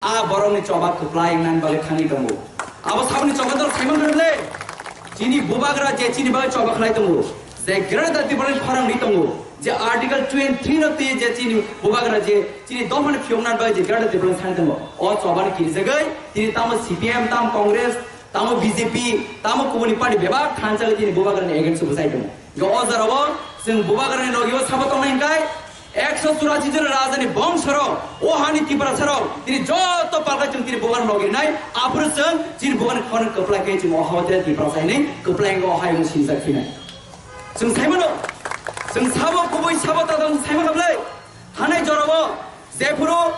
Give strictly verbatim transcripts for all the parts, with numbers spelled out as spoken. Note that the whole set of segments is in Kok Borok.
A borokni choba kwplai wngna bagwi thangwi tongo. Abo saboni choba dol Simon Kharble. Chini bubagra je chini bagwi choba khlai tongo, je Greater Tipraland khorang ri tongo, je Article twenty-three no twi je chini bubagra je chini dophani phiyokna bagwi je Greater Tipraland sai tongo. O chobani kirijagwi tini tamo C P M, tamo Congress, tamo B J P, tamo kubuni party bebak thansa tini bubagrani against o bwsai tongo. Hingke o jorao chwng bubagrani logi o sabo tongnai hingkai ekso churashi jora rajani bongsorok, o hani Tiprasarok, tini joto palka chwng tini bubagrani logi rinai, aphuru chwng chini bubagrani khorang kwplai khe chwng o hao tere Tiprasa hinwi kwplai wngkha o hayung sinijak phinai. Chwng saimano, chwng sabo kubui sabo tadang saimano ble, hanai jorao jephuru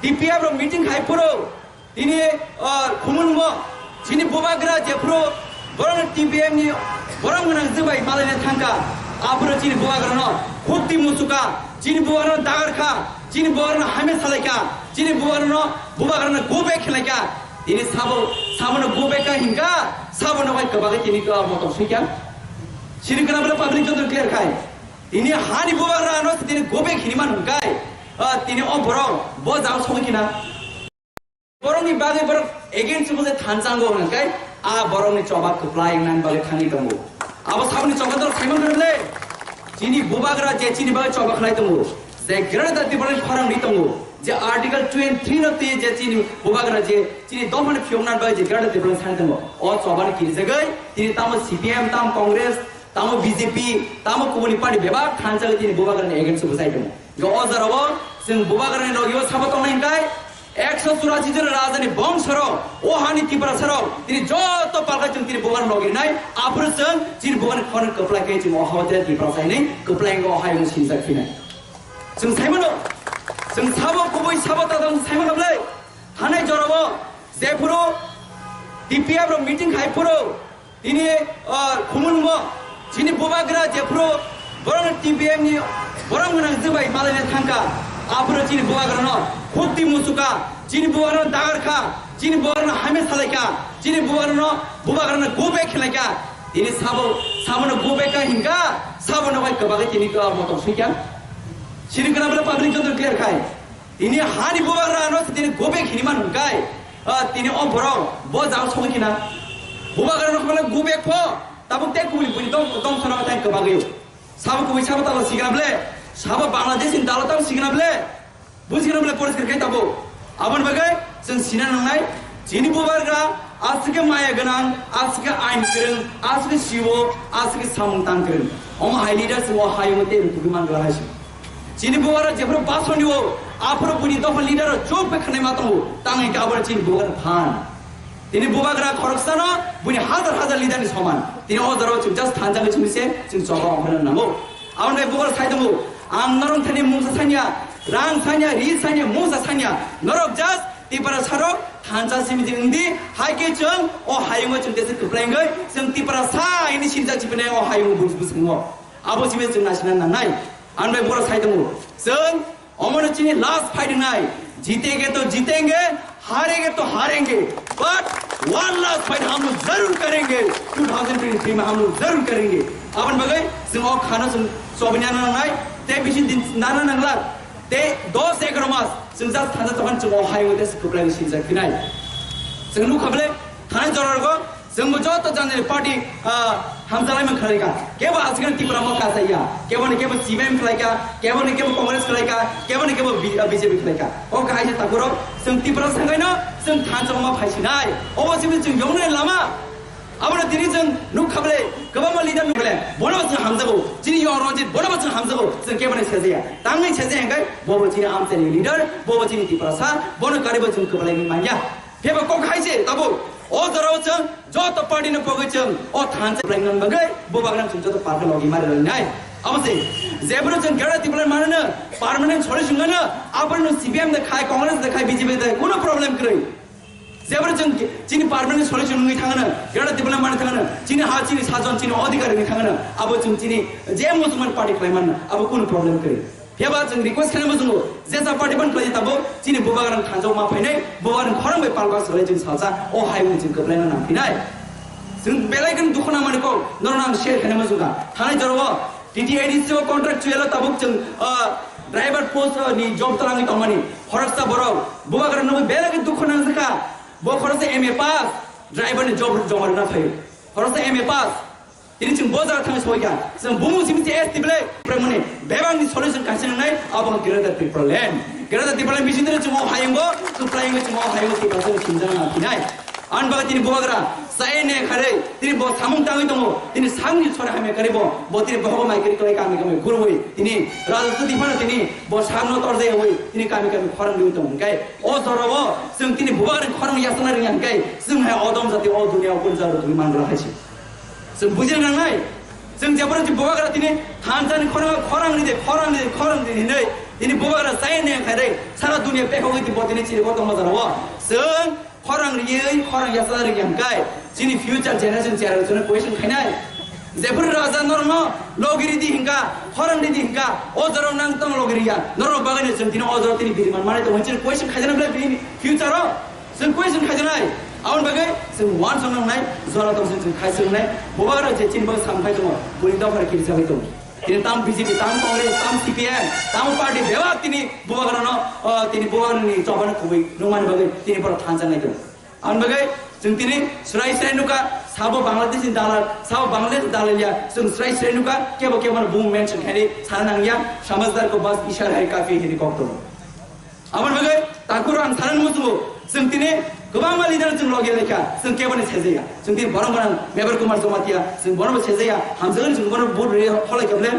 T P F rok meeting khai phuru, tini, ah, khumulmo, chini bubagra jephuru borok T P M ni borok gwnang jwbai malaina thangkha, aphuru chini bubagrano khukti musuka, chini bubagrano dagarkha, chini bubagrano hamya salaikha, chini bubagrano, bubagrano go back khlaikha. Tini sabo, sabono go back ka hinka, sabono bai kwbagwi tini khe motom swikha. Sini kana bwle public joto clear khai. Tini hani bubagrano tini go back hinwi man hwnkai, ah, tini o borok bo jang sogwi khina. Borokni bagwi borok against o je thansa wngo hwnka khe, a borokni choba kwplai wngnani bagwi thangwi tongo. Abo saboni choba dol Simon Kharble. Chini bubagra je chini bagwi choba khlai tongo, je Greater Tipraland khorang ri tongo, je Article twenty-three no twi je chini bubagra je chini dophani phiyokna bagwi je Greater Tipraland sai tongo. O chobani kirijagwi tini tamo C P M, tamo Congress, tamo B J P, tamo kubuni party bebak thansa tini bubagrani against o bwsai tongo. Hingke o jorao chwng bubagrani logi o sabo tongnai hingkai ekso churashi jora rajani bongsorok, o hani Tiprasarok, tini joto palka chwng tini bubagrani logi rinai, aphuru chwng chini bubagrani khorang kwplai khe chwng o hao tere Tiprasa hinwi kwplai wngkha o hayung sinijak phinai. Chwng saimano, chwng sabo kubui sabo tadang saimano ble, hanai jorao jephuru T P F rok meeting khai phuru, tini, ah, khumulmo, chini bubagra jephuru borok T P M ni borok gwnang jwbai malaina thangkha, aphuru chini bubagrano khukti musuka, chini bubagrano dagarkha, chini bubagrano hamya salaikha, chini bubagrano, bubagrano go back khlaikha. Tini sabo, sabono go back ka hinka, sabono bai kwbagwi tini khe motom swikha. Sini kana bwle public joto clear khai. Tini hani bubagrano tini go back hinwi man hwnkai, ah, tini o borok bo jang sogwi khina. Bubagrano khobale go back pho, tabuk tei kubui bui dong, dong sana tai kwbagwi. Sabo kubui sabo tala sikna ble, sabo Bangladesh ni dala tamo sikna ble, busikna ble poriskar khai tabo. Aboni bagwi chwng sina nangnai, chini bubagra aswk khe maya gwnang, aswk khe ain kwrwng, aswk khe siwo, aswk khe samung tang kwrwng. Omo hai leader chwng o hayung tei rutugwi man glak hai se. Chini bubagra jephuru basoni o, aphuru buini dopha leader rok chuk bai khanai ma tongo, tang hingke abo chini bubagra phan. Tini bubagra khoroksano buini hajar hajar leader ni soman. Tini o jorao chwng just thansa bai chwngni se chwng choba ongkhorna nango. Aboni bai bubagra sai tongo, ang norok thani mungsa sanya, rang sanya, ri sanya, mungsa sanya. Norok just Tiprasarok thansa simi di wngdi, hai khe chwng o hayungo chwng tesa kwplai wngwi chwng Tiprasa hini sinijak chipinai o hayungo buj bwskango. Abo simi chwng naisina nangnai. Ang bai borok sai tongo. Chwng omono chini last fight wngnai. Jitenge to jitenge, harenge to harenge. But one last fight hum log zarur karenge. Two thousand twenty-three mein hum log zarur karenge. Aboni bagwi chwng o khano chwng chobani nangnai. Tei bisi din nana nanglak. Tei dos egaroh mas chwng just thansa tokhan chwng o hayungo tesa kwplai sinijak phinai. Chwng nukha bole thanai jorargo Chwngbo joto jani jani party, ah, hamjalaimung khlaikha. Kebo aswkno Tipra Motha kasaiya. Kebo ni kebo C P I M khlaikha, kebo ni kebo Congress khlaikha, kebo ni kebo B-, ah, B J P khlaikha. O kahai se takhurok, chwng Tipra sangkaino, chwng thansa ma phaisinai. Obo simi chwng yongni lama. Abono tini chwng nukha bole, kwbangma leader nukha bole. Bono bo chwng hamjago. Chini Yong Ranjit, bono bo chwng hamjago. Chwng kebo ni sejaya. Tangwi sejaya hwnkhe, bobo chini amchaini leader, bobo chini Tiprasa, bono karibo chwng kwbalaini manya. Phiyaba kok hai se tabuk o jorao chwng joto party no pogwi chwng o thansa plan nang bagwi bubagrang chwng joto party logi mari rwnai. Abo se jebro chwng Greater Tipraland manano permanent solution nano, aborno C P M de khai, Congress de khai, B J P de khai, kuno problem kwrwi. Jebro chwng chini permanent solution wngwi thangano, Greater Tipraland mani thangano, chini ha, chini sajon, chini odhikar wngwi thangano, abo chwng chini je musulman party khlai manno, abo kuno problem kwrwi. Phiyaba chwng request khlaima chwngo, jesa party ban khlai tabuk chini bubagrang thansa ma phainai, bubagrang khorang bai palba salai chwng salsa, o hai wngwi chwng kwplaina nang phinai. Chwng belai kheno dukhu nangmani kok, norok ang share khlaima chwngkha. Thanai jorao T T A D C o contractual o tabuk chwng, ah, Driver post ni job twlangwi tongmani khoroksa borok bubagra nugwi belai khe dukhu nangjakha. Bo khoroksa M A pass, driver ni job joma rwna phaio. Khoroksa M A pass, tini chwng bo jaga thangwi soikha. Chwng bumung simi se S T belai, premoni bebak ni solution kaisa nangnai, abo wngkha Greater Tipraland. Greater Tipraland bising tini chwng o hayungo, chwng playungo, chwng o hayungo Tiprasa chwng jana phinai. Ani bagwi tini bubagra, chaya ne kharwi, tini bo samung tangwi tongo, tini sakni sore hamya kharwi bo, bo tini bohogo mai kari kari kami kami gurwi, tini rajotwtwi phano tini bo sakno torjaywi, tini kami kami khorang riwi tongo. Hwnkhe o jorao chwng tini bubagrani khorang yasana rwngya hwnkhe, chwng hai odom jati o duniya o kunu jaga rwtwi mangra hai se. Chwng bujina nangnai, chwng jephuru tini bubagra tini thansani khorang, khorang ride, khorang ride, khorang ride hinwi, tini bubagra chaya ne kharwi, sara duniya pekhogwi tini bo tini chirigo tongma jorao. Chwng khorang riwi, khorang yasa rwgya hwnkhe, chini future generation chera rwchano question khainai. Jephuru raja norno logi ridi hwnkha, khorang ridi hwnkha, o jorao nang tong logi riya, norno bagwi chwng tini o jorao tini biriman manai tongo, chini question khaijana belai bini future o, chwng question khaijanai. Aboni bagwi chwng uansuk nangnai, jora tong chwng khai swngnai, bubagra je chini bagwi samung khai tongo, boni dophar kiri sagwi tongo. Tini tam B J P, tam Congress, tam C P M, tam party bebak tini bubagrano, o, tini bubagrani chobano kubui nungmani bagwi tini borok thansa nai tongo. Aboni bagwi chwng tini srai srai nukha, sabo Bangladesh ni dalal, sabo Bangladesh ni dalal ya, chwng srai srai nukha, kebo kebo no bung mention khaini sana nangya, samajhdar ko bas ishara hai kafi hini kok tongo. Aboni bagwi takhuk ang sana muchungo, chwng tini kwbangma leader chwng logi lekha, chwng kebo ni sejaya. Chwng tini borok gwnang Mevar Kumar Jamatia, chwng bono bo sejaya, hamjakgwi chwng bono vote rwi holai kha bole.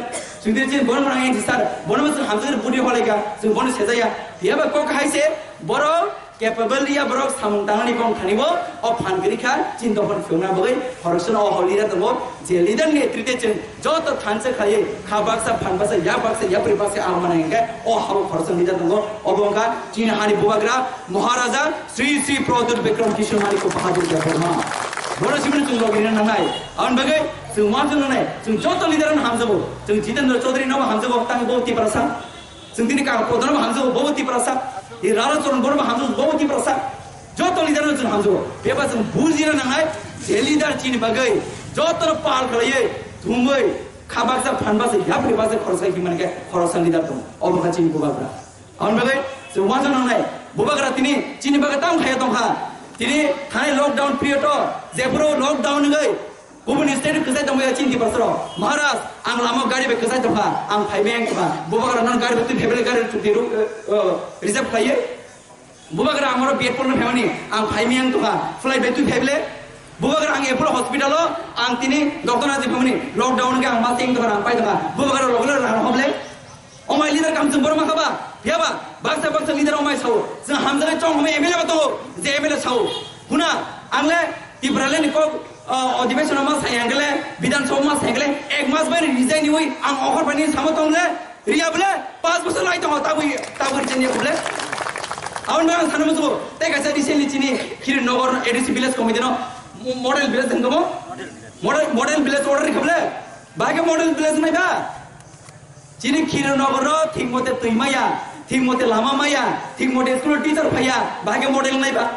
Chwng tini chini borok gwnang N G sir, bono bo chwng hamjakgwi vote rwi holai kha, chwng bono sejaya. Phiya ba kok hai se, borok capable ya, borok samung tangnani kong thani bo, o phan giri kha, chini dophani phiyokna bagwi, khoroksa no o leader tongo, je leader ni netrite chwng joto thansa khlaiwi, kha baksa, phan baksa, yak baksa, yapri baksa, ang mani hwnkhe, o habo khoroksa leader tongo, obo wngkha chini hani bubagra, Maharaja, Sri Sri Pradyut Bikram Kishore Manikya Bahadur Debbarma. Bono simi chwng logi rina nangnai. Aboni bagwi chwng uansuk nangnai. Chwng joto leader no hamjago. Chwng Jitendra Chaudhary no hamjago, tang bo Tiprasa. Chwng tini kang Pradhan no hamjago, bo Tiprasa. I Rara Charan Borma hamjago, bo Tiprasa. Joto leader no chwng hamjago. Beba chwng bujina nangnai. Je leader chini bagwi joto no pal khlaiwi, thumwi, kha baksa, phan baksa, yapri baksa, khoroksa himani khe khoroksa leader tongo. Obo kha chini bubagra. Aboni bagwi chwng uansuk nangnai, bubagra tini chini bagwi tamo khaiya tongkha. Tini thanai lockdown period o, jephuru lockdown wngwi kubuni state o kwchai tongmaya chini Tiprasa rok, "Maharaj, ang lama o gari bai kwchai tongkha, ang phaimaya wng tongkha." Bubagra nono gari bai twi phaibele gari chukti ru-, eh, eh, reserve khlaiwi. Bubagra ang oro B Ed Polo no phaimani, ang phaimaya wng tongkha, flight bai twi phaibele. Bubagra ang Apollo Hospital o, ang tini doctor naji phaimani, lockdown wngkhe ang masa wng tongkha, ang pai tongkha. Bubagra logi logi rang hoble. O mai leader kamchwng borok mankha ba? Phiya ba? Baksa baksa leader o mai sao. Chwng hamjaknai chong hwnwi M L A bo tongo, je M L A sao. Huna, ang le Tipraland ni kok, o, odhibeson o ma sai hwnkhe le, Bidhan Sabha ma sai hwnkhe le, ek mas bai resign niwi ang okhor bai ni samo tong le, riya bole, panch bosor lai tongo, tabwi, tabwi resign niya bole. Aboni bagwi ang sana muchungo, tei kaisa recently chini Khirini Nagar A D C village committee no mo-, model village hwnkhe mo? Model, model village order rikha bole? Bahai khe model village nai ba? Chini Khirini Nagar no thik mote twi maya, thik mote lama maya, thik mote school teacher phaiya, bahai khe model nai ba?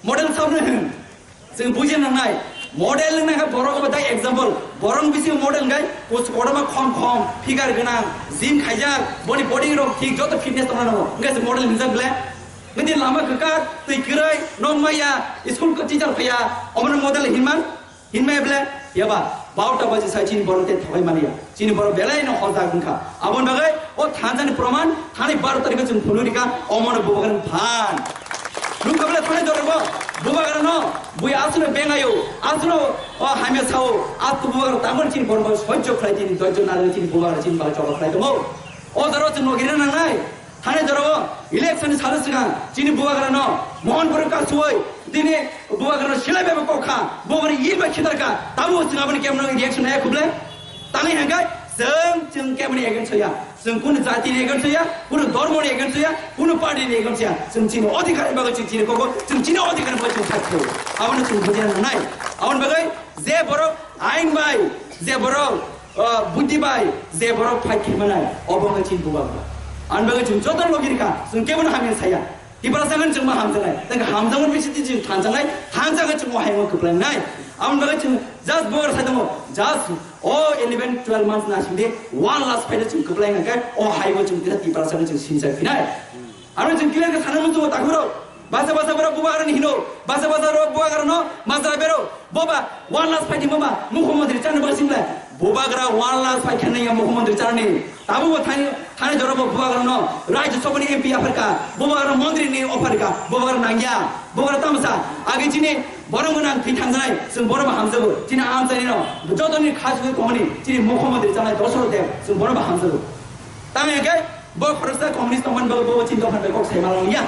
Model sabno hwn. Chwng buji nangnai. Model wngna khe borok obo dai example. Borok bisi model wngkhe kuch kotorma khom khom, figure gwnang, gym khaijak, boni body rok thik, joto fitness tongna nango. Wngkhe se model hinjak ble. Bini lama kwkak, twi kwrwi, nok maya, school teacher phaiya, omono model hinman. Hinmaya ble, yaba, barota baji sai chini borok tei thokai maliya. Chini borok belai no hojak wngkha. Aboni bagwi o thansa ni proman thani baro tarikh o chwng phunuk rikha, omono bubagra ni phan. Nukha ble thani jorok o bubagra no, bui aswk no bengayo, aswk no, o, hamya sao, aswk bubagra tangmani chini borok no sojjo khlai tini, doijo narwk chini bubagra chini bagwi choba khlai tongo. O jorok chwng no giri nangnai. Thani jorao election ni salo swkang chini bubagrano Mohanpur kasuwi tini bubagrano silai bai kokha, bubagrano il bai khitarkha, tabo chwng aboni kemno reaction naya khuble? Tangwi hangkai chwng, chwng kemni against ya, chwng kunu jati ni against ya, kunu dhormo ni against ya, kunu party ni against ya, chwng chini odhikar ni bagwi chwng chini koko, chwng chini odhikar ni bagwi chwng thakhu. Abono chwng bujina nangnai. Aboni bagwi je borok ain bai, je borok, ah, buddhi bai, je borok fight khe manai, obo wngkha chini bubagra. Ani bagwi chwng joto logi rikha, chwng kebono hamya saya. Tiprasa wngkha chwng ma hamjaknai, tei hamjakmani bisingtwi chwng thanjaknai, thansa wngkha chwng o hayung o kwplai nai. Aboni bagwi chwng just bo sai tongo, just o eleven twelve months na sindi one last fight chwng kwplai hwnkhe o haibo chwng tisa Tiprasa chwng sinsa phinai. Aro chwng clear khe sana muchungo takhurok. Basa basa borok bubagrani hino, basa basa borok bubagrano majra bero. Boba one last fight himo ba mukhyamantri chana bagwi singlai. Bubagra one last fight khenai ya mukhyamantri chanani. Tabukbo thani, thani jorabo bubagrano Rajya Sabhani M P apharka, bubagra montri ni opharka, bubagra nangya, bubagra tamsa. Agi chini borok gwnang thwi thangjanai, chwng borokbo hamjago. Chini amchaini no, jotoni khasugwi tongmani, chini mukhyamantri chanai Dosaro Deb, chwng borokbo hamjago. Tamo hwnkhe bo khoroksa communist tongmani bagwi bo chini dophani bai kok sai malangya.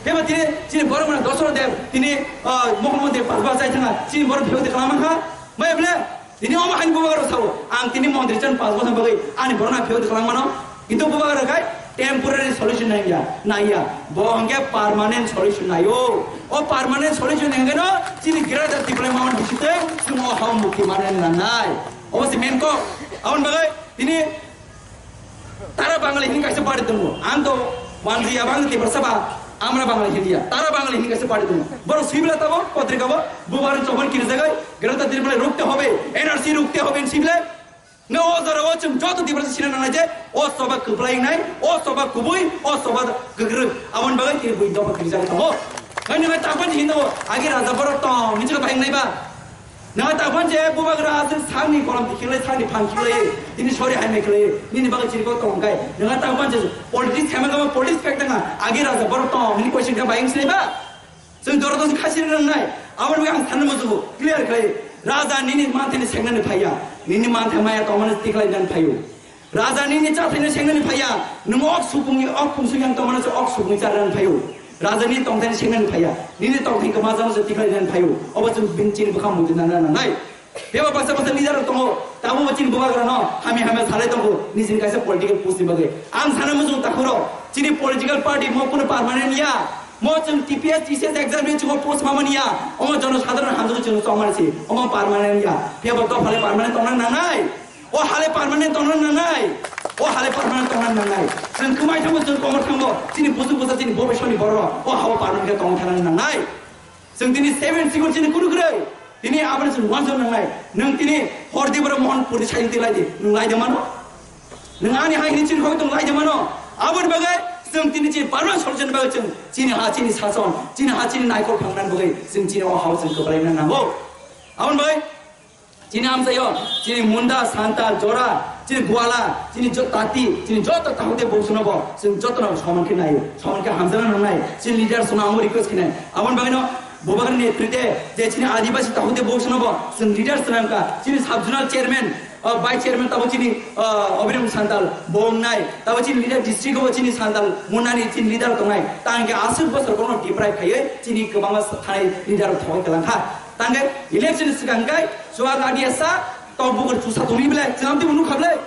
Phiya ba tini chini borok gwnang Dosaro Deb, tini, ah, mukhyamantri pas bas chai thangna, chini borok phiyok de kwlama kha, maya bwle? Tini omo haini bubagrok sao, ang tini montri chan pas bosor bagwi ani borokno phiyok de kwlangmano. Kintu bubagrok khai temporary solution naiya, naiya. Bo hwnkhe permanent solution naio. O permanent solution hwnkhe no chini Greater Tipraland Mountain bisitwi chwng o hao mukti manwi nangnai. Obo se main kok. Aboni bagwi tini Tara Bangali hini kaisa party tongo. Ang to wanjwi abang Tiprasa ba, Amra Bangali hini ya. Tara Bangali hini kaisa party tongo. Borok sibla tabo, potrika bo, bubagrani chobani kirijagai, Greater Tipraland rukte hobe, N R C rukte hobe sibla. Nga o jora o chwng joto Tiprasa sina nangnai je, o soba kwplai nai, o soba kubui, o soba kwkrwi. Aboni bagwi tini bui dopa kirijagai tongo. Ani bai takban hino, agi raja borok tong, michika bai nai ba. Nang ta ban je bubagra aswk sakni kolam tikhlai sakni phan khlai tini sori hai mai khlai nini bagwi chiri kok tong kai nang ta ban je politics khema kama politics pek tanga agi raja borok tong nini question kha bayang sinai ba chwng doro dong khasi rang nai aboni ang sanna musugo clear khlai raja nini manthani sengnani phaiya nini mantha maya tongmani tikhlai dan phaio. Raja nini chathaino sengnani phaiya, nwng ok supungni, ok pungsuk yang tongmano se ok supungni charnani phaio. Raja nini tongthaino sengnani phaiya, nini tongthai kwma jano se tikhlai nani phaio. Obo chwng bini chini bwkha muitu nana nangnai. Bebak baksa baksa leader rok tongo, tabukbo chini bubagrano hamya hamya salai tongo, nijini kaisa political post ni bagwi. Ang sana muchung takhuro, chini political party mo kunu permanent ya, mo chwng T P S, T C S exam ni chwngno post mamani ya, omo jono sadharon hamjagwi chwngno chongmani si, omo permanent ya. Bebak dophale permanent tongna nangnai. O hale permanent tongna nangnai. O hale permanent tongna nangnai. Chwng kwmai thango, chwng komor thango. Chini busu busa, chini bobisoni borok. O hao permanent khe tongna thangna nangnai. Chwng tini seven sigur chini kunu kwrwi. Tini aboni chwng wansuk nangnai. Nwng tini hor di borok mohon puri sai di lai di. Nwng lai de mano. Nwng ani hai hini chini khoi tong lai de mano. Aboni bagwi chwng tini chini permanent solution bagwi chwng chini ha chini sason, chini ha chini naikol phangnan bagwi chwng chini o hao chwng kwplai na nango. Aboni bagwi Chini amchaio, chini Munda, Santal, Jora, chini Gwala, chini jo-, Tati, chini joto tahute bosongno bo, chwng jotono soman khe naio, soman khe hamjakna nangnai, chini leaders no amo request khe nai. Aboni bagwino, bubagrani netrite, je chini Adibasi tahute bosongno bo, chwng leaders nangkha, chini sub zonal chairman, o vice chairman tabo chini, o, Abhiram Santal, bo wngnai, tabo chini leader district o chini Santal, Mundani chini leader tongnai, tangke aswk bosor bono deprive khaiwi, chini kwbangma thanai leader thogwi kwlangkha. Tangke election swkang kai chuak adia sa tok bukur chusa tongwi bele chwng twi nukha bele.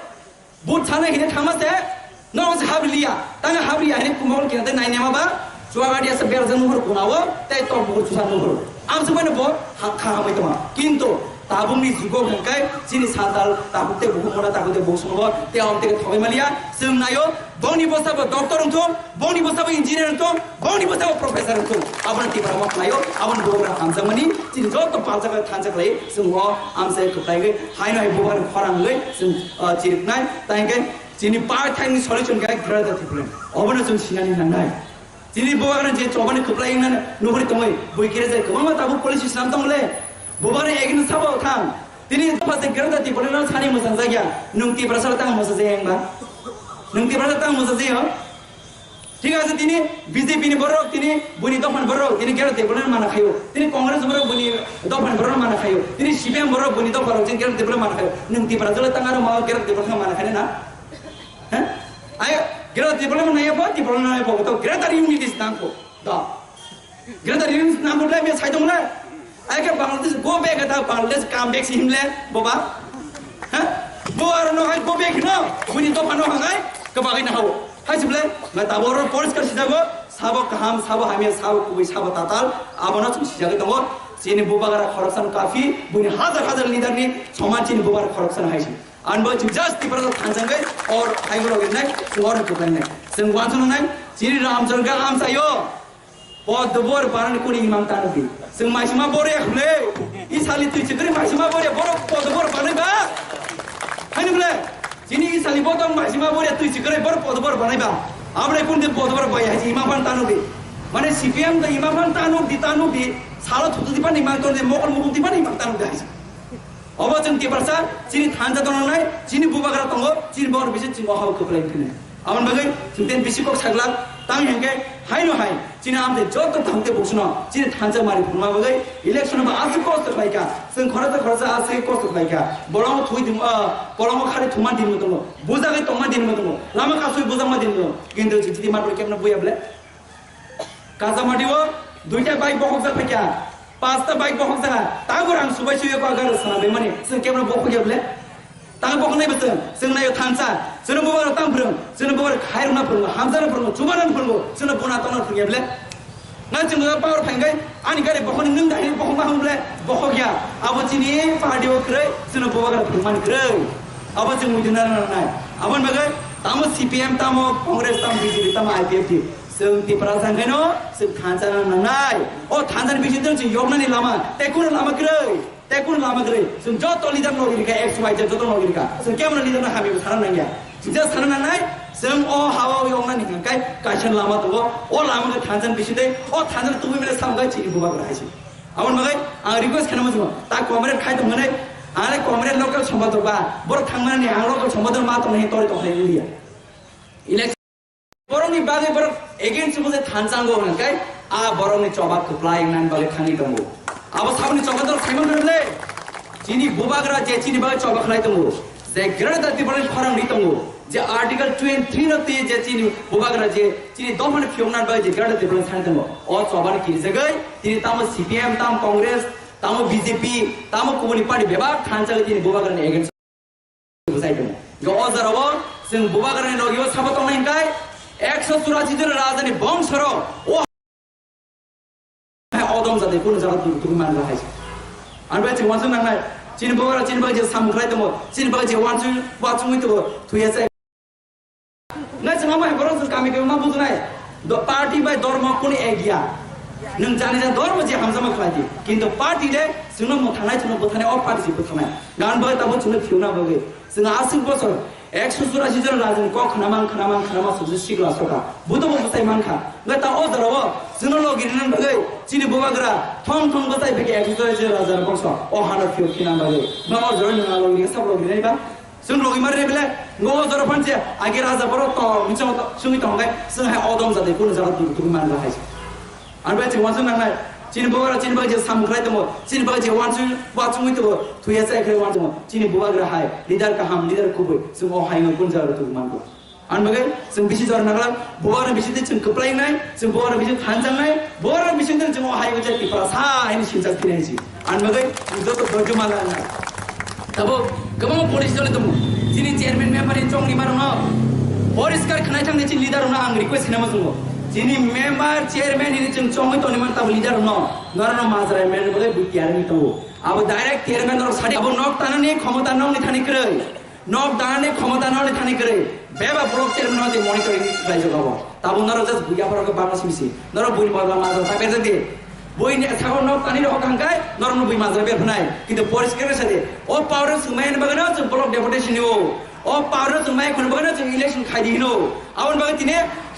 Vote sana hine thangma se no se habriya. Tangke habriya hine kumol kina te nai nema ba chuak adia sa berjang nuhur kunao tei tok bukur chusa nuhur. Am se bano bo ha kha hamai tongma. Kintu tabukni jugo hwnkhe chini Santal tabuk te buhuk mona tabuk te buhuk songbo te om te thogwi maliya. Chwng nayo bongni bwsa bo doctor wngthung, bongni bwsa bo engineer wngthung, bongni bwsa bo professor wngthung. Abono Tipra mok nayo, abono bubagra hamjakmani chini joto paljak thanjak lai chwng o amchai kwplai gwi haino hai bubagra khorang gwi chwng, ah, chiriknai. Tangke chini pai thangni solution khe Greater Tipraland. Obono chwng sinani nangnai. Chini bubagrano je chobani kwplai wngna nuguri tongwi, bui kire je kwbangma tabuk policy swnam tong le. Bubagrani against sabo thang. Tini dopha se Greater Tipraland sani mwsang jakya. Nwng Tiprasa tang mwsang jaya wngba? Nwng Tiprasa tang mwsang jaya? Thik ase, tini B J P ni borok, tini buini dophani borok, tini Greater Tipraland mana khayo. Tini Congress borok buini dophani borok mana khayo. Tini C P M borok buini dopha rok tini Greater Tipraland mana khayo. Nwng Tiprasa le tang aro ma Greater Tipraland mana khaina na? Hah? Ayo, Greater Tipraland naiya po, Tipraland naiya po, to Greater Unity nangkho. To. Greater Unity nangkho le, me sai dong le. Ayo ke Bangladesh, go back to Bangladesh, come back si himle, boba. Hah? Bo aro no hai go back no, buini dopha no hangai, ke bagai na hao. Hai sible, ngai taboro poriskar sijago, sabo kaham, sabo hamya, sabo kubui, sabo tatal, abono chwng sijagwi tongo. Chini bubagra khoroksan kafi, buini hajar hajar leader ni soman chini bubagra khoroksan hai si. Ang bo chwng just Tiprasa thansa hwnkhe or haiborok rinai, chwng oro kwplainai. Chwng uansuknai, chini Ramchandra amchaio. Podobor barani kuni imang tano di. Seng maisima bore hule. Isali tui chikri maisima bore boro podobor barani ba. Hani hule. Chini isali botong maisima bore tui chikri boro podobor barani ba. Abre kun de podobor bai haji imang pan tano di. Mane C P M da imang pan tano di tano di. Salo thutu di pan imang tano di mokol mukul di pan imang tano di haji. Obo chwng Tiprasa, chini thansa tongnai, chini bubagra tongo, chini bor bisi chini ohao kwplai phini. Aboni bagwi chwng ten bisi kok saglak, tang hwnkhe haino hai, chini amte joto thangte buksuno, chini thansa mari phunma bagwi, election ba aswk kosto khlaika, chwng khoroksa khoroksa aswk kosto khlaika, bolongo thui dim, ah, bolongo khari thuma dim tongo, bujagwi tongma dim tongo, lama kasui bujakma dim tongo, kintu chwng chiti marbli kemno buya ble. Kasamati o duita bike bokhok jak phaikha, pasta bike bokhok jak, tago rang subai suyo ko agar sana bemani, sing kemra bokhok ya ble. Tang bokhok nai bese, sing nayo thansa, sing bubar tam phrung, sing bubar khairuna phrung, hamsana phrung, chubana phrung, sing buna tona phrung ya ble. Nang sing bubar power phaingai, ani gari bokhok nung dai bokhok ma hum ble, bokhok ya. Abo chini party o kre, sing bubar phrung man kre. Abo sing mujuna nai. Abon bagai, tamo C P M, tamo Congress, tamo B J P, tamo I P F T. Chwng Tiprasa hwnkhaino chwng thansa nang nangnai. O thansa ni bisingtwi chwng yoknani lama, tei kunu lama kwrwi, tei kunu lama kwrwi. Chwng joto leader no rikha, X Y Z joto no rikha. Chwng kemano leader no hamya sana nangya. Chwng je sana nangnai, chwng o hawa o yoknani hwnkhe kaisa lama tongo. O lama khe thansa ni bisingtwi, o thansa ni tubui mene samung khai chini bubagra haisi. Aboni bagwi ang request khaina muchungo, ta comrade khai tongmani, ang le comrade local sombadok ba, borok thangmani ang local sombadok ma tongnai tori tongkha India. Election Borokni bagwi borok against bo je thansango hwnkhai, a borokni choba kwplai wngnani bagwi thangwi tongo. Abo saboni choba dol Simon Kharmle. Chini bubagra je chini bagwi choba khlai tongo. Je Greater Tipraland khorang ri tongo. Je Article twenty-three no twi je chini bubagra je chini dophani phiyokna bagwi je Greater Tipraland thangwi tongo. O chobani kirijagwi tini tamo C P M, tamo Congress, tamo B J P, tamo kubuni party bebak thansagwi tini bubagrani against bwsai tongo. Hwnkhe o jorao chwng bubagrani logi o sabo tongnai hwnkhe ekso churashi jon rajani bongsoro o hai odom jati kunu jaga tubui tubui manla hai. Ang bai chwng wansuk nangnai. Chini bubagra chini bai je samung khlai tongo, chini bai je wansuk wansugwi tongo, thuya chai. Nai chwng amo hai borok chwng kami kami ma bujunai. Do party bai dormo kunu ek ya. Nwng jani jani dormo je hamjama khlai di. Kintu party de chwngno mwthangnai, chwngno bwthangnai, o party se bwthangnai. Gan bai tabo chwngno phiuna bagwi. Chwng aswk bosor ekso churashi jon rajani kok khna mang, khna mang, khna mang, sujui sikla soka. Buto bo bwsai mankha. Ngai ta o jorao chwngno logi rina bagwi chini bubagra thong thong bwsai bigi ekso churashi jon raja bongso. O hano phiyok khina bagwi. Ngai o jorao nwng logi rina sab logi rina ba. Chwng logi mari bele, ngo o jora phan se, age raja borok to, michang to, sungwi tong khe, chwng hai odom jati, kunu jaga tubui tubui man ba hai se. Ang bai chwng wansuk nangnai, chini bubagra, chini bagwi je samung khlai tongo, chini bagwi je wansuk, wansugwi tongo, thuya chai khlai wansuk tongo, chini bubagra hai, leader kaham, leader kubui, chwng o hai no kunu jaga tubui man kho. Ang bagwi chwng bisi jora nangla, bubagra bisi twi chwng kwplai nai, chwng bubagra bisi thanjak nai, bubagra bisi twi chwng o hai o je Tiprasa hai ni sinjak phinai si. Ang bagwi joto dojo mala nai. Tabo kwbangma policy dol tongo. Chini chairman member ni chongni marokno poriskar khwnai thangni chini leader rokno ang request khainama tongo. Chini member chairman ni chwng chongwi tongni man tabo leader rokno norokno majra member bagwi bui tiyar wngwi tongo. Abo direct chairman norok sadi abo nok tanani khomota nokni thani kwrwi. Nok danani khomota nokni thani kwrwi. Beba block chairman no je monitoring khlaijak abo. Tabo norok just buya borok bangma simisi. Norok buini baba majra ta berjak di. Buini sakao nok tani rok hangkai norok no bui majra ber phunai. Kintu poriskar khe sadi. O power swmai ni bagwi no chwng block deputation ni o. O power swmai khun bagwi no chwng election khai di hino. Aboni bagwi tini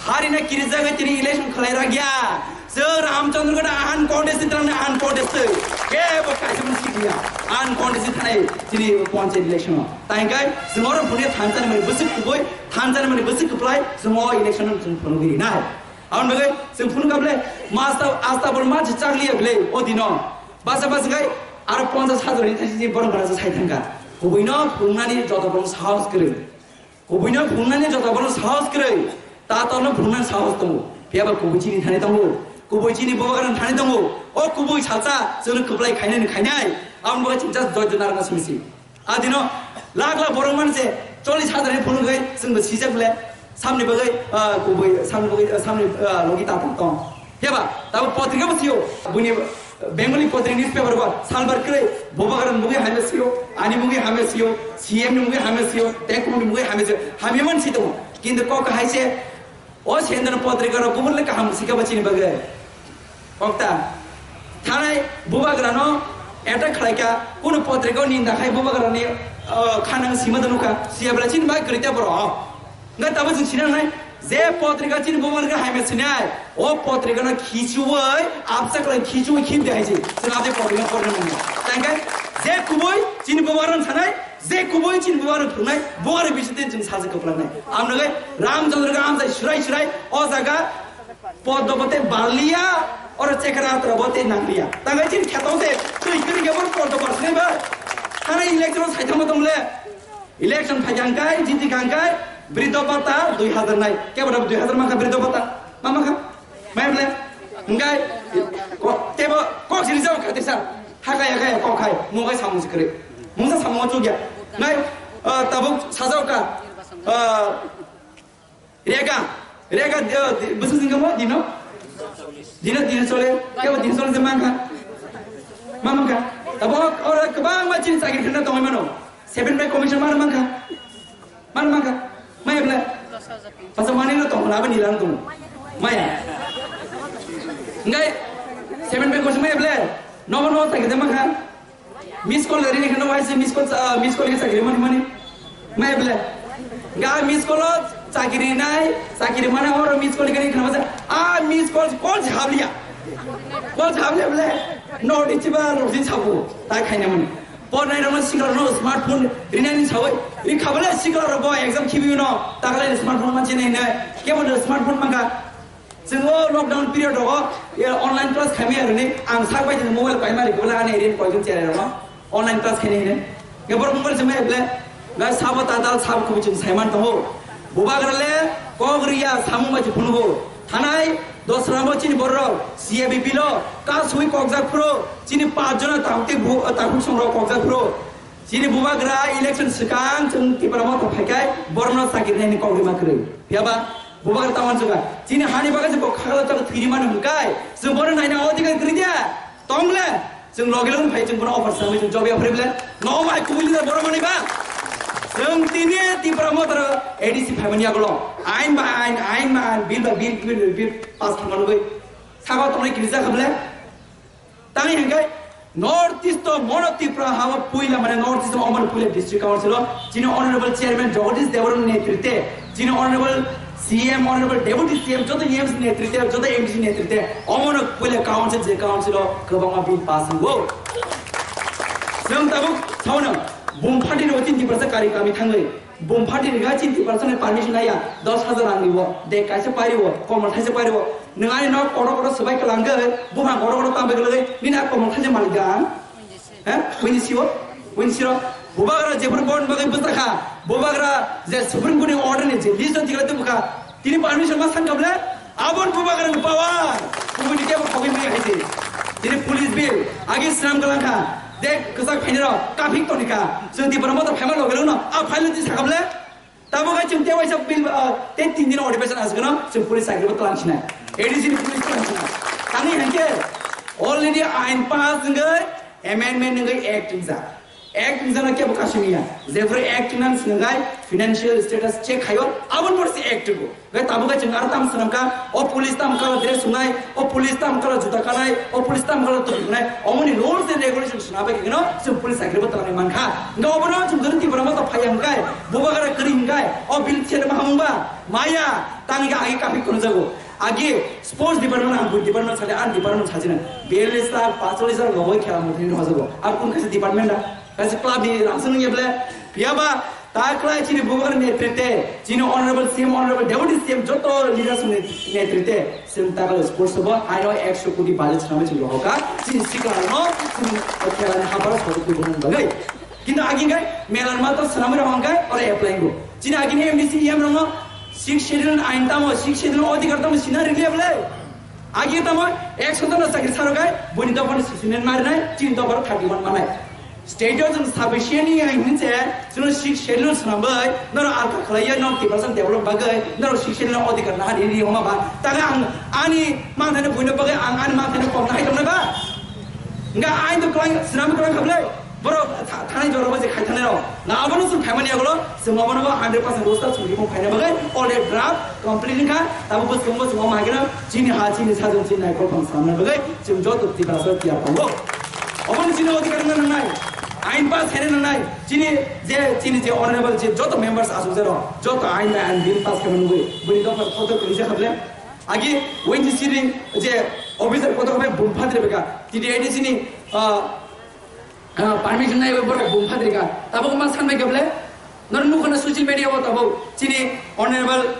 hari na kirijak tini election khlai ragya. Chwng Ramchandra gada uncontested thangnai uncontested. Kebo kaisa bo sikya. Uncontested thangnai chini panchayat election o. Tai hwnkhe chwng oro phunukya thansa ni mani bwswk kubui, thansa ni mani bwswk kwplai, chwng o election o chwng phunugwi rinai. Aboni bagwi chwng phunukha bwle, masta, asta bol ma chakliya bwle o dino. Basa basa khai aro ponchash hajar ni thaisi borok bara sai thangkha. Kubui no phunuknani joto borok sahos kwrwi. Kubui no phunuknani joto borok sahos kwrwi. Tator no phunuknani sahos tongo. Phiya ba kubui chini thani tongo. Kubui chini bubagra thani tongo. O kubui salsa chwng kwplai khainani khainai. Aboni bagwi chwng just joy jonar no simi si. Adino lakh lakh borok manse chollish hajar ni phunuk khai chwng bo sijak le samni bagwi, ah, kubui samni bagwi, ah, samni, ah, logi ta tong tong. Heba tabo potrika bo sio buini Bengali potrika newspaper ba salbar kre bubagra mugwi hamya sio, ani mugwi hamya sio, C M ni mugwi hamya sio, tekung ni mugwi hamya sio, hamya man si tongo. Kintu kok hai se o sendra potrika ro kubun le kaham sika ba chini bagwi. Kokta, thanai bubagrano attack khlaika, kuno potriko ninda khai bubagrani, uh, khanang sima donuka, siya bela chin bai krita boro. Nga tabo jin sinang nai, je potrika chin bubagrani haime sinai, o potrikano khichuwai, absa khlai khichuwai khim de haisi, sina de potrika porne mung. Tangkai, je kubui chin bubagrani sanai, je kubui chin bubagrani phungnai, bubagrani bisite jin sajak kaplangnai. Amnagai, Ramchandra ga amsai surai surai, o jaga, Poddo bote barliya, oro chekra atra bote nangliya. Tangai chin kheto se, twi kiri gebor poddo barsinai ba. Thana election sai thangma tongle. Election phai jangkai, jiti kangkai, bridho bhata dui hazar nai. Kebo dui hazar mangkha bridho bhata. Ma mangkha? Mai ble. Ngai, ko, tebo, kok siri jao khate sa. Hakai, hakai, kok khai. Mugai samung sikri. Mungsa samung chugya. Ngai, eh, tabuk sajao ka. Eh, Rega, rega, eh, di-, bwswk singkha mo dino? Dino, dino chole, kebo dino chole je mankha. Ma mankha. Abo oro kwbangma chini chakri khna tongwi mano. Seven pay commission mano mankha. Mano mankha. Maya bla. Pasal mani no tong, laba ni lang tong. Maya. Ngai, seven pay commission maya bla. Nogo nogo chakri de mankha. Miss call rini kheno waise miss call, ah, miss call ke chakri mani mani. Mai bla. Ga miss call chakri nai, chakri mana oro miss call kani khana sa. Ah, miss call, call jhablia. Call jhablia bla. No di chiba rosin chabu. Ta khaina mani. Por nai rama sikla no smartphone rinani chawi. Ri khabale sikla ro bo exam khibi no. Ta kala smartphone man chinai nai. Kebo smartphone mangka. Chwng o lockdown period rogo, e, online class khaimaya rwni, ang sak bai tini mobile paima rikhe ani rin koijon cherai rogo online class khaini hine. Nge borok mobile se maya ble, ga sabo ta dal sabo khubi chwng saiman tongo. Bubagra le kok riya samung bai phungo. Thanai dosra mo chini borok C A B P lo ka sui kokjak phro, chini pach jona tamte bu-, takhuk songrok kokjak phro. Chini bubagra election swkang chwng Tipra Motha phaikai borokno chakri naini kok rima kwrwi. Phiyaba bubagra ta uansukha. Chini hani bagwi se bo khagala chok thwiri mano hwnkai chwng bono naina odhikar kwrwi dia. Tongle chwng logi logi phai chwng bono offer sami chwng job ya phrible. No mai kubui leader borok mani ba. Chwng tini Tipra Motha A D C phaimani yagulo. Ain ba ain, ain ba ain, bill ba bill, bill ba bill pass khaima nugwi. Saka tongnai kirja khablai. Tani hingke North East o mono Tipra hao puila mane North East o omoni puila District Council o chini Honorable Chairman Jagadish Debbarma netrite, chini Honorable C M, Honorable Deputy C M, joto M C netrite, joto M D C netrite, omono puila council je council o kwbangma bill pass wngwo. Chwng tabuk sauna bumphadi no tin Tiprasa kari kami thangwi. Bumphadi ni gai chinti parsani permission naya, dos hajar rang riwo, de kaisa pariwo, komol thaisa pariwo. Nwng ani nok kotor kotor swbai kwlangwi, buphang kotor kotor tambai kwlangwi, nini a komol thaisa malik da ang? He? Buini siwo? Buini siro? Bubagra jephuru bon bagwi bwsakha, bubagra je Supreme Court ni order ni je list o tikla tubukha, tini permission ma san kable? Abon bubagra ni power, kubuni kebo khogwi maya haise. Tini police bill, agi sram kwlangkha, de kwchak phainiro, kapik tonikha, chwng Tipra Motha phaima loge loge no, a file ti sakable? Tamo khe chwng tei waisa bill, ah, tei tin din odhibeson aswkno chwng police chakri bo twlang sinai. A D C ni police twlang sinai. Tangwi hwnkhe already ain pass wngwi amendment wngwi act wngjak. Act wngjak no kebo kasimiya. Jephru act wngna swngwi financial status check khaio, aboni pore se act wngo. Hwnkhe tamo khe chwng aro tamo swnamkha, o police tamo kala dress wngnai, o police tamo kala juta kanai, o police tamo kala tupi wngnai, omoni rules and regulation swnabai khe no chwng police chakri bo twlangwi mankha. Hwnkhe obono chwng dwrwng Tipra Motha phaiya hwnkhe, bubagra kwrwi hwnkhe, o bill chede mahamung ba, maya, tangwi khe agi kaphi khunjago. Agi sports department ang bui department sale ang department sajina. Biyallis lakh, pachchollis lakh logoi khela muthuni hojago. Ang kun kaisa department da? Kaisa club ni rang swnung yeble. Phiyaba, ta khlai chini bubagra netrite, chini honorable C M, honorable deputy C M, joto leaders ni netrite, chwng ta khlai sports bo, aino ekso koti budget swnamwi chwng rohoka, chini sikla no, chini khela ni haparo sori tubunani bagwi. Kintu agi hwnkhe melan ma to swnamwi rok hwnkhe oro apply wngo. Chini agini M D C E M rokno sixth schedule ain tamo, sixth schedule odhikar tamo sina rikliya bwle. Agi tamo ekso jona chakri sarokai, buini dophano sixty-nine marinai, chini dophano thirty-one manai. State o chwng sufficient ni hai hinse, chwngno sixth schedule swnambai, norok alka khlaiya, norok Tiprasa develop bagwi, norok sixth schedule no odhikar naha rini homa ba. Taga ang ani manthaino buino bagwi ang ani manthaino kok nahai tongnai ba. Hwnkhe ain to kwlai, swnam kwlai khablai. Borok tha-, thanai jorao je khai thanai rok. Na abono chwng khaimani yagulo, chwng abono bo hundred percent roster chwng rimo khaina bagwi already draft complete wngkha. Tabo bwskango chwng omo haikhe no chini ha, chini sajwk, chini naikol phang samna bagwi chwng joto Tiprasa tiyar tongo. Obono chini odhikar wngna nangnai, ain pass khaina nangnai, chini je, chini je honorable je joto members aswk jero, joto ain bai ain bill pass khaina nugwi, bini dopha kotor kwrwi se khatle. Agi O N G C ni je officer kotor khabai bum phatri beka, T T A D C ni, ah, ah, permission nai borok bum phatrika. Tabuk ma sanbai kable, nor nukho na social media o tabuk chini honorable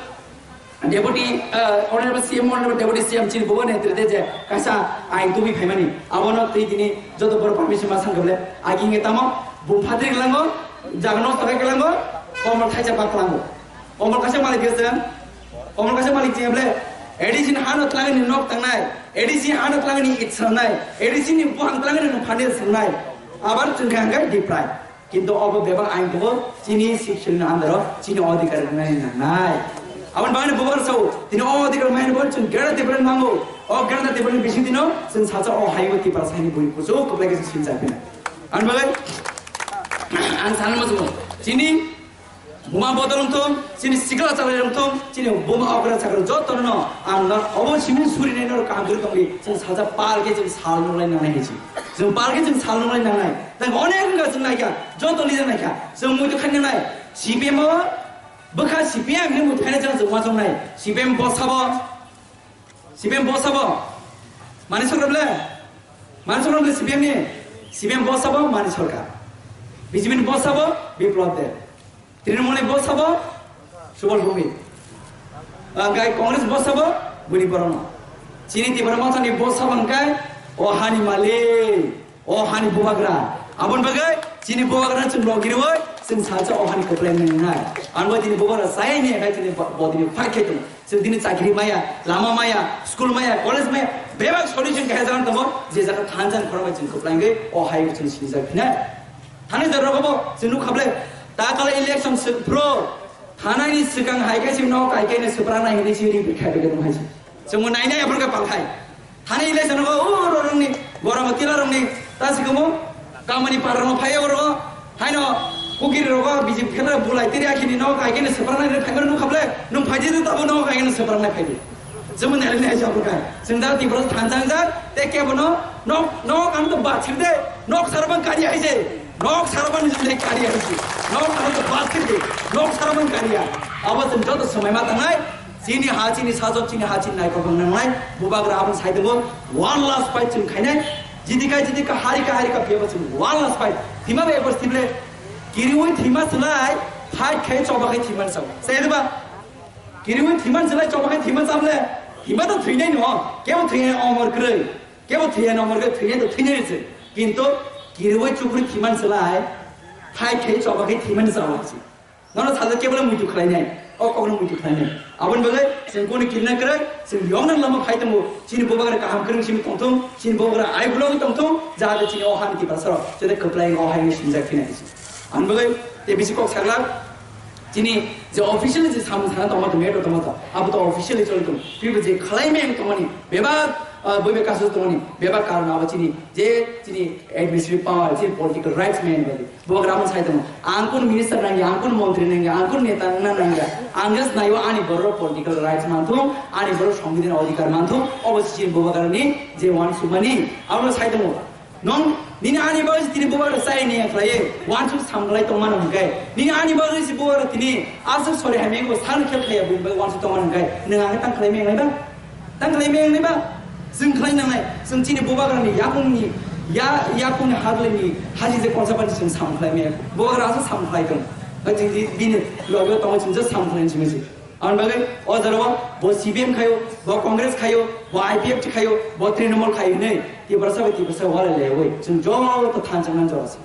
deputy, ah, honorable C M, honorable deputy C M chini bubo netrite je kaisa ain tubui phaimani. Abono twi tini joto borok permission ma san kable. Agi nge tamo bum phatri klango, jaga nosto khai klango, komor thaisa pa klango. Komor kaisa malik khe chwng, komor kaisa malik chwng ble, A D C ni hano twlangni nok tangnai, A D C ni hano twlangni it sangnai, A D C ni buhang twlangni nung phanir sangnai. Abar chwng khe hangkhe diprai. Kintu obo bebak ain tongo, chini sixth schedule ni under o chini odhikar wngnai nangnai. Aboni bagwi bubagra sao, tini o odhikar maini bo chwng Greater Tipraland nango. O Greater Tipraland ni bising dino chwng salsa o hayung Tiprasa ni bui kuchuk kwplai khe chwng sinchar phina. Aboni bagwi ang sanma chwng chini Buma bodol wngthung, chini sikla chalai wngthung, chini buma okra chakra jotono no ang no obo simi suri nai no kaham khe tongdi, chwng salsa pal khe chwng sal nunglai nangnai hinwi. Chwng pal khe chwng sal nunglai nangnai. Tang onek wngkha chwng naikha, joto leader naikha. Chwng muitu khaina nai. C P M o bwkha C P M hinwi muitu khaina chwng chwng uansuk nai. C P M bo sabo, C P M bo sabo. Mani sokra ble? Mani sokra ble C P M ni? C P M bo sabo Mani Sarkar. B J P ni bo sabo Biplab Deb. Trinamool ni bo sabo Subal Bhowmik. Hwnkhe Congress bo sabo Bini Borno. Chini Tipra Motha ni bo sabo hwnkhe o hani malik, o hani bubagra. Aboni bagwi chini bubagra chwng logirwi chwng salsa o hani kwplai nwngnai. Ang bai tini bubagra chayai ni hai tini bo-, bodini phai khe tong. Chwng tini chakri maya, lama maya, school maya, college maya, bebak solution khe jagan tongo, je jaga thansa ni khorang bai chwng kwplai wngwi o hai chwng sinijak phinai. Thani jora rogo bo chwng nuk khable, ta kala election se-, pro, thanai ni swkang hai khe si no kai khe ne swpra nai hinwi si ri bikha bikha hai si. Chwng mo nai nai abro khe pal khai. Thani ile jano o rorongni, borok tila rongni, ta sikomo, kamani parano phaiya oro, haino, kukiri rogo, B J P khela bulai tiri akhini no, kaigene separnai re phaibar no khable, nung phaidi de tabo no, kaigene separnai phaidi. Jemon ele ne jabo kai, sengdal tibro thanjang jak, te kebono, nok, nok ang to bathir de, nok sarabang kari aise, nok sarabang jinde kari aise, nok ang to bathir de, nok sarabang kari ya. Abo seng joto semai ma tangai, Chini ha, chini sajwk, chini ha, chini naikol wng nangnai. Bubagra aboni side o one last fight chwng khainai. Jidika, jidika, harika, harika, phiyaba chwng one last fight. Thima bai ekbar sible. Kiriwi thima swlai, fight khai choba khai thima sao. Sai diba? Kiriwi thima swlai, choba khai thima sable. Thima to thwinai no. Kebo thwinai omor kwrwi. Kebo thwinai omor kwrwi, thwinai to thwinai se. Kintu kiriwi chukri thima swlai, fight khai choba khai thima sao. Nono sajak kebo muitu khlainai, o kokno muitu khlainai. Aboni bagwi chwng kunu kirina kwrwi, chwng yongna lama phai tongo. Chini bubagra kaham kwrwng simi tongthung, chini bubagra aibulo wngwi tongthung, jahate chini o hani Tiprasa rok, jete kwplai o hai wngwi sinijak phina hinwi. Aboni bagwi tei bisi kok sakla, chini je officially je samung sana tongma tong, metro tongma tong, abo to officially choli tong. Phibo je khlai meng tongmani, bebak, ah, buibe kasus tongmani, bebak karon abo chini, je chini administrative power, chini political rights meng bagwi. Bubagra amon sai tongo. Ang kun minister nangya, ang kun montri nangya, ang kun neta wngna nangya. Ang just naio ani borok political rights manthung, ani borok songbidan odhikar manthung, obo se chini bubagrani je uansukmani. Abono sai tongo. Nong nini ani bagwi tini bubagra sai ni khlaiye, uansuk samglai tongmano hwnkhe. Nini ani bagwi se bubagra tini aswk sori hamya wngbo san khel khaiya buini bagwi uansuk tongmano hwnkhe. Nwng ang tang khlai meng nai ba? Tang khlai meng nai ba? Chwng khlai nangnai, chwng chini bubagrani yakungni, ya, yakungni hadleni haji je konsa pani chwng sam khlai meng. Bubagra aswk sam khlai tong. Ba chwng di, bini logo tongo chwng je sam khlai chwng je. Ang bagwi o jora bo C P M khayo, bo Congress khayo, bo I P F T khayo, bo Trinamool khayo hinwi Tiprasa bai Tiprasa wala lewi. Chwng joto thansa nang jora se.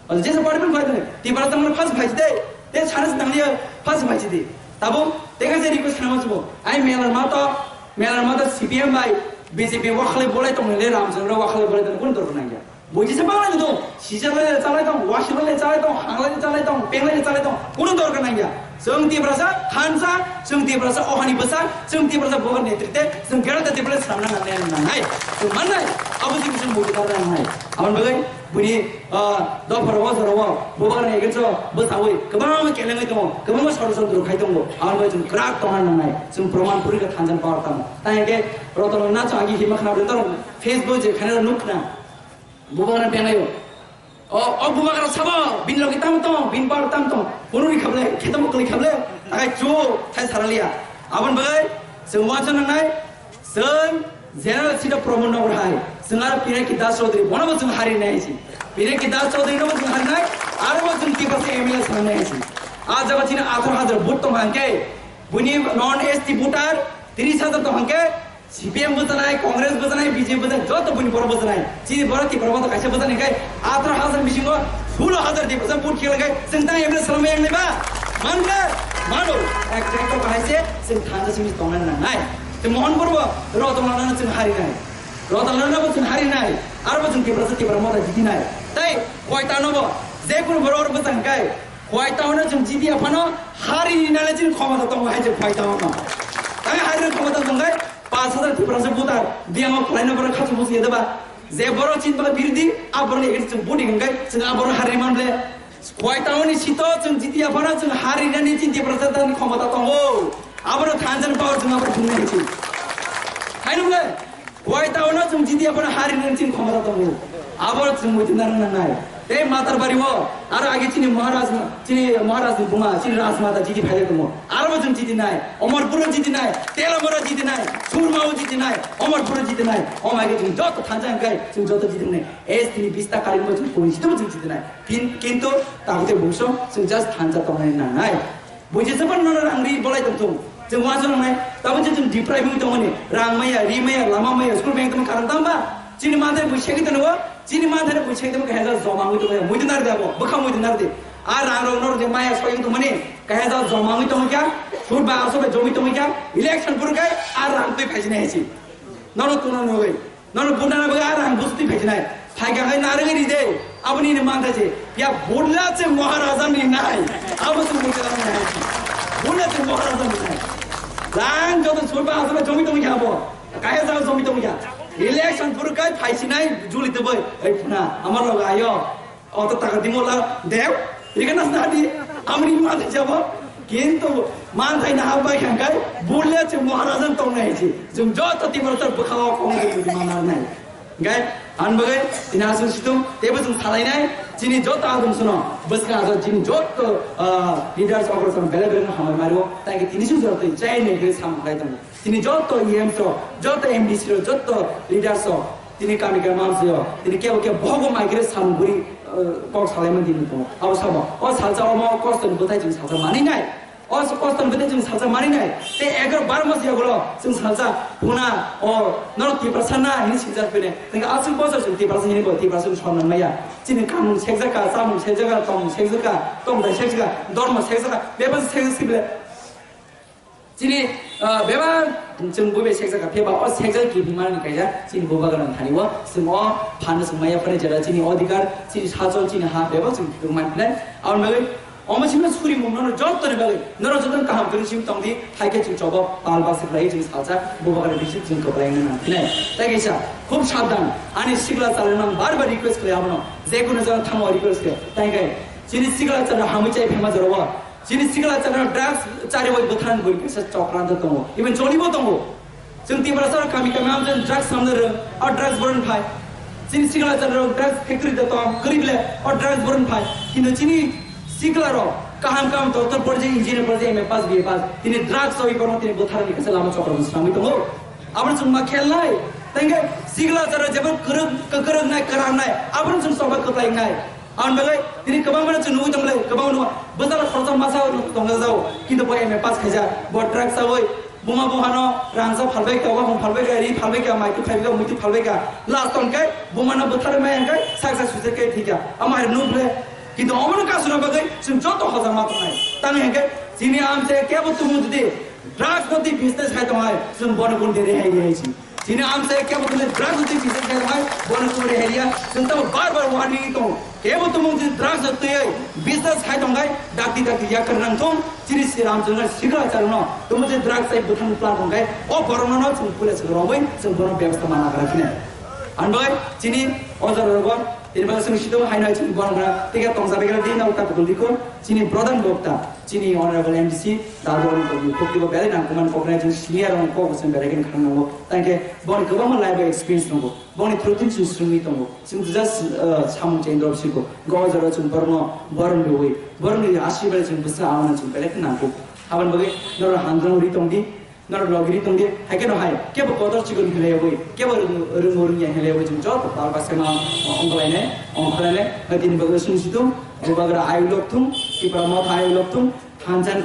Jesa party phai de, Tiprasa tamo phas phai de, te chana se tanglia phas phai de. Tabo, te ka je request khana mo. Ai melar ma to, melar ma to C P M bai B J P wa khalai bolai tong le, Ramchandra wa khalai bolai tong, kun dor nang ya. Bo jesa bang nang to, sijal le chalai tong, wasil le chalai tong, hanglai le chalai tong, penglai le chalai tong, kun dor nang ya. Chwng Tiprasa thansa, chwng Tiprasa ohani bwsa, chwng Tiprasa bogar netrite, chwng gerata Tiprasa samna nang nai nang nai. Chwng man nai, abo jing chwng bo ta nang nai. Aboni bagwi Bini, ah, dophar o jora o bubagra ni against o bwsawi kwbangma kelengwi tongo, kwbangma sorojontro khai tongo. Aboni bagwi chwng kwrak tongna nangnai, chwng proman puri kha thansa ni power tamo. Tang hwnkhe Ratan Lal no chwng agi hima khna bwrwi norok Facebook je khaina nuk khna. Bubagra benglaio. O, o bubagra sabo, bini logi tamo tong, bini power tamo tong. Phunuri khable, khetamo kwlwi khable, takai chu thai saraliya. Aboni bagwi chwng uansuk nangnai, chwng general seat o Pramod Nagar hai, chwng aro Pinaki Das Chaudhary, bono bo chwng hari nai si. Pinaki Das Chaudhary no bo chwng hari nai, aro bo chwng Tiprasa M L A sangnai si. A jaga chini atharo hajar vote tong hangke, buni non S T voter tris hajar tong hangke, C P M bwchanai, Congress bwchanai, B J P bwchanai, joto buni borok bwchanai. Chini borok Tipra boto kaisa bwchanai khai, atharo hajar bisingo sulo hajar Tiprasa vote khela khai, chwng tang M L A salama yang nai ba? Manka, mano, ek, ek to bahai se, chwng thansa simi tongna nangnai. Te Mohan Borbo, Ratan Lal no chwng hari nai. Ratan Lal no bo chwng hari nai. Aro bo chwng Tiprasa, Tipra motha jiti nai. Tai, koita no bo, je kunu borok oro bwchang khai, koita no chwng jiti aphano, hari nai chini khomota tongo hai je koita no. Tai hari khomota tong khai, Pas hajar Tiprasa voter, biyang o kwlai no borok khachu busu yedaba. Je borok chini bagwi birodhi, a borok ni against chwng voting hwnkhe, chwng a borok hari man ble. Koita oni sito chwng jiti aphano chwng hari nani chini Tiprasa ni khomota tongo. A borok thansa ni power chwng a borok phungnai chwng. Hai nung le? Koita ono chwng jiti aphano hari nani chini khomota tongo. A borok chwng muitu narwk nangnai. Tei Matarbari o, aro age chini Maharaj, chini Maharaj ni buma, chini Rajmata jiti phai tongo. Aro bo chwng jiti nai, Omorpur o jiti nai, Telamura jiti nai, Surma o jiti nai, Omorpur o jiti nai. O mai khe chwng joto thansa hwnkhe chwng joto jiti nai. S T ni bista kari bo chwng koi sito bo chwng jiti nai. Kin-, kintu tabuk tei bungso chwng just thansa tongnai nangnai. Buji se ban nono rang ri bolai tong thung. Chwng uansuk nangnai, tabuk je chwng deprive wngwi tongmani, rang maya, ri maya, lama maya, school maya tongma karon tang ba? Chini manthai bui segwi tongo, chini manthai bui segwi tongo, kaisa joma wngwi tongo, muitu nar de abo, bwkha muitu nar de. A rang rok norok je maya soi wngwi tongmani, kaisa joma wngwi tongo kya, sur ba aso ba jomwi tongo kya, election phuru kai a rang twi phaisini hai si. Nono tuno nugwi. Nono budana bagwi a rang busti phaisnai. Phaikha khai narwgwi ride. Aboni ni mantha se. Ya budla se Maharaja ni nai. Abo se mujhe nai. Budla se Maharaja ni nai. Rang joto surba asaba jomi tongwi kha abo. Kaya jaga jomi tongwi kha. Election phuru kai phaisinai juli teboi. Ei phuna amar logo ayo. Oto taka dimo la deu, ikana sadi, amri ma de jabo, kintu manthai na habai khankai, bulle che Maharajan tongnai chi, jung joto timor tor bukhawa kong de mana nai. Gai, an bagai, ina sun situm, tebo jung salai nai, chini joto adum suno, bwskang ajo chini joto, ah, leaders okor sono bele bele hamai mario, tai ki tini sun joto chai ne ge sam khai tong. Tini joto E M so, joto M D C ro, joto leaders so, tini kami kami mamsio, tini kebo kebo bohogo maigre samung guri, eh, kok salaimani tini tongo. Abo sabo, o salsa omo kosto ni bwthai chwng salsa mani nai. O kosto ni bwthai chwng salsa mani nai. Te egar bar mas yagulo chwng salsa huna o norok Tiprasa na hini singjak pene. Tini aswk bosor chwng Tiprasa hini bo Tiprasa chwng somnang maya. Chini kamung sekjaka, chamung sekjaka, tongmung sekjaka, tongthai sekjaka, dormo sekjaka, bebak sekjak sibile. Chini, ah, bebak chwng bubai sekjak kha, phiya ba o sekjak kibimani kaisa chini bubagrani thani o chwng o phan chwng maya phani jera chini odhikar, chini sajol, chini ha bebak chwng kibimani phinai. Aboni bagwi omo chini suri mung nono joto ni bagwi, nono joto kaham kwrwi chwng tong di, hai khe chwng chobo pal bak se khlai chwng salsa bubagrani bising chwng kwplai wngna nang phinai. Tai kaisa khub sabdan, ani sikla chalai nang bar bar request khlai abono, je kono jaga thango request khlai. Tai kai chini sikla chalai hamwi chai phema jora o. Chini sikla chana drugs chari bai bwthan bui kisa chokranto tongo. Even cholibo tongo. Chwng Tiprasa kami kami amjani drugs samna rwng, a drugs boron phai. Chini sikla chana drugs factory da tong, kwrwi bile, a drugs boron phai. Kintu chini sikla rok kaham kaham doctor porje, engineer porje, M A pass, B A pass. Tini drugs soi kono tini bwtharni kisa lama chokra swnamwi tongo. Aboni chwng ma khel nai. Tengke sikla chana jebo kwrwk, kwrwk nai, kwrang nai. Aboni chwng soba kwplai nai. Ang bagwi tini kwbangma no chwng nugwi tongmani, kwbangma no bwsala khoroksa masa tongjak jao, kintu bo M A pass khaijak, bo drugs chawi buma buhano rangsa phalbai kha, wahung phalbai kha, ri phalbai kha, maitu phalbai kha, muitu phalbai kha, last tongkhe buma no bwtharwi maya hwnkhe sak sak suicide khe thwikha, amo hai nuk le. Kintu omono kasuna bagwi chwng joto hojak ma tongnai. Tamo hwnkhe chini amse kebo tumu jodi drugs no twi business khai tongnai, chwng bono bun de rehai rehai si. Chini amsa kebo tini drugs twi business khai tongnai, bono twi rehai ya. Chwng tamo bar bar warning tongo. Kebo tamo tini drugs twi business khai tongnai, dakti dakti ya kwrwng thung. Chini si ram chwng sikla charno tamo tini drugs twi bwthang plan tongkhe, o borokno no chwng police romwi chwng bono bebostha mana kara phine. Ang bai chini o jora rogo Tini bagwi chwng sitong hai nai chini borok rok tei khe tongsa begra di nang ta kutul diko chini pradhan bokta chini honorable M D C Dadu Anup Kobdi belai nang kuman koknai chwng senior rok kok chwng belai khe khang nango. Tangkhe boni kwbangma life experience tongo. Boni through tin chwng swrwngwi tongo. Chwng just, uh, samung cheng drop siko. Go jora chwng borno borom rwi. Borni asirwad chwng bwsa awana chwng belai khe nangkuk. Haban bagwi norok hamjwng ri tongdi. Norok logiri tongdi, hai kheno hai, kebo kotor chikon hinlaiwi, kebo rung-, rung-, rungya hinlaiwi chwng joto pal baskang ongkhlainai, ongkhlainai, hai tini bagwi chwng situng, bubagra ayuk lokthung, Tipra motha ayuk lokthung, thansa ni